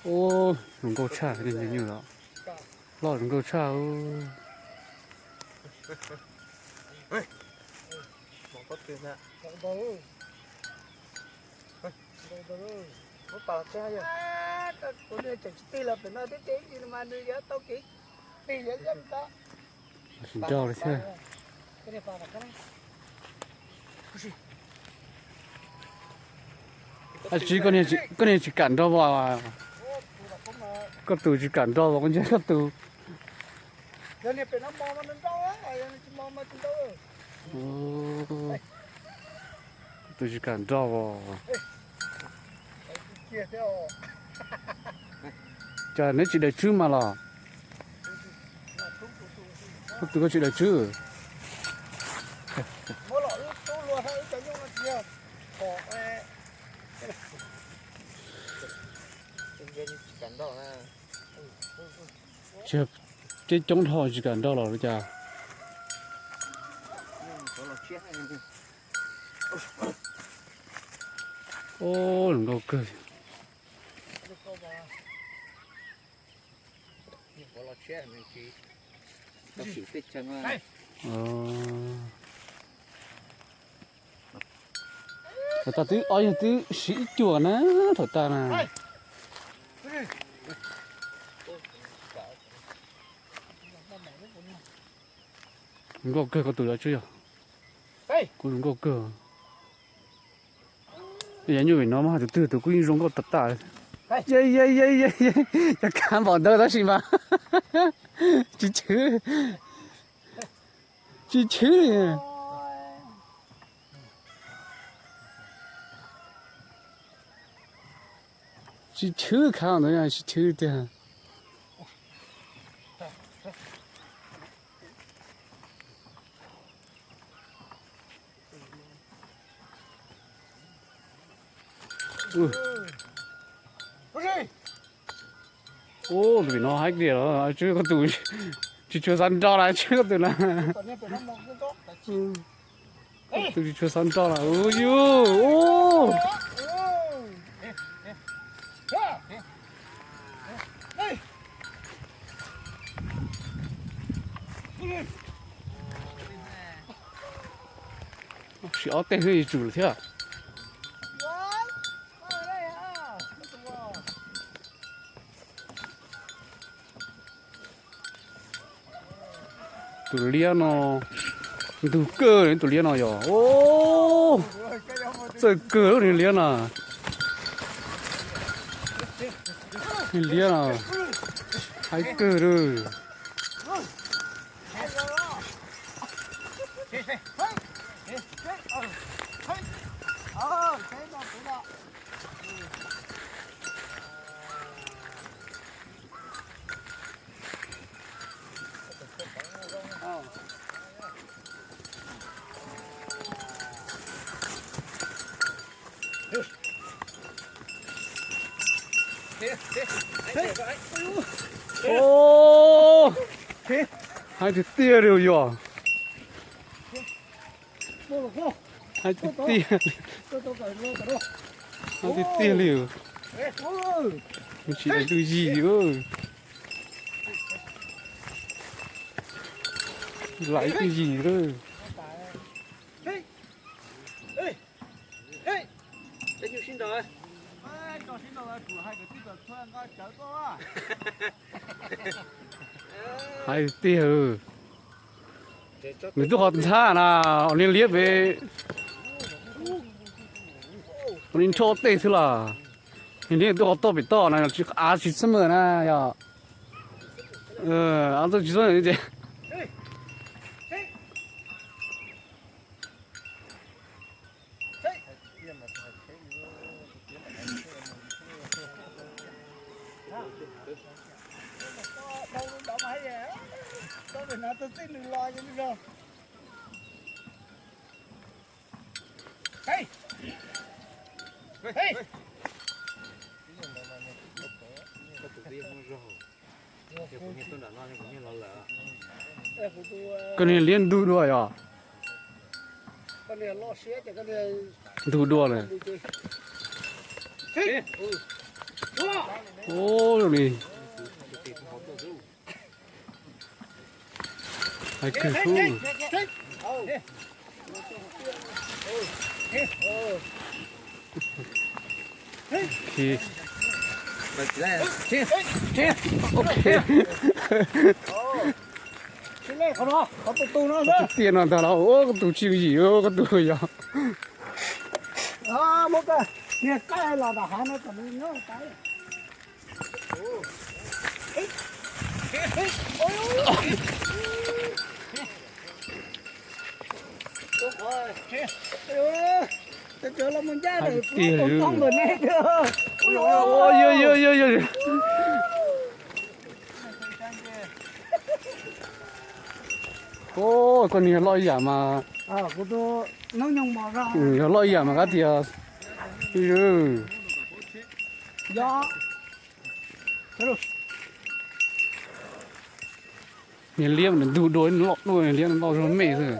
Ub, zoo nkauj tshaj, nyuj los loj zoo nkauj tshaj. Tsis nco li thiab. Ab tsi, koj niag tsis kam nrog os. Koj tus tsis kam nrog os, koj ntsia koj tus. Koj tus tsis kam nrog os. Cas neb tsis daws tswb mas los? Koj tus koj tsis daws tswb. Tsis, ceb coob dhau tsis kam nrog los li cas. Ub, zoo nkauj kawg. Thaum tas twb ob yawg twb siv ib cuam na, thaum tas na. Zoo nkauj kawg koj tus los tswb yog. Kuv zoo nkauj kawg. Yog nyuj vim no mas hais tus twg tus kuj yeej zoo nkauj tas tas. Ye ye ye ye ye, yog kav npaum ntawd tab sis mas tsis chwv, tsis chwv li. Tsis chwv, khav ntawd tsis chwv tiag. Ub, tus vim no haib tiag los tswb koj tus, tsis tshua xav nrog lawm tswb koj tus na. Tus tsis tshua xav nrog lawm ub yus. Siv ob teg xwb yuav tsum lawm thiab. Tus liab no ntug kawg, tus liab no yog, txawj kawg lub niag liab na. Niag liab no haib kawg lawm. Haib tiag tiag li yog. Haib tiag tiag, haib tiag tiag li. Tsis daim ntuj yig. Lam ib tug yig lawm. Hais tiag, nws twb qhov ntxhab na, niag liab pem, niag nrho tej xwb las. Niag liab twb qhov toj pem toj na, av tsis txaj muag na yog. Av txaj tsis txaj muag ces Koj niag liab ntug dua yog? Ntug dua lawm. Ub, zoo li hais kawg kub. Tiaj no ntag los ua koj tus tsis yim, koj tus yog. Tiag. Koj niag loj ib yam mas, yog loj ib yam mas kab tias. Niag liab ntug dua, loj dua, liab loj zog me xwb.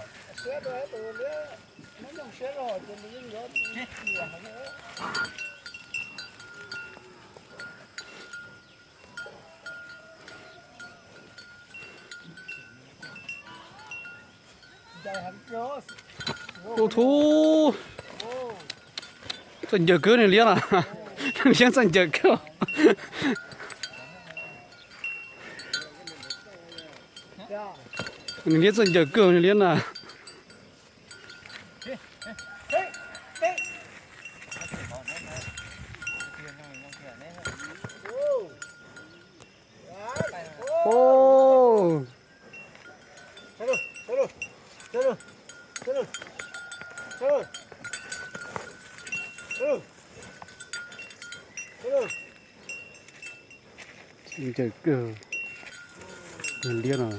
Tus thub, txawj ncaws kawg niag liab na. Liab txawj ncaws kawg. Niag liab txawj ncaws kawg niag liab na. Ncaws kawg. Liab no.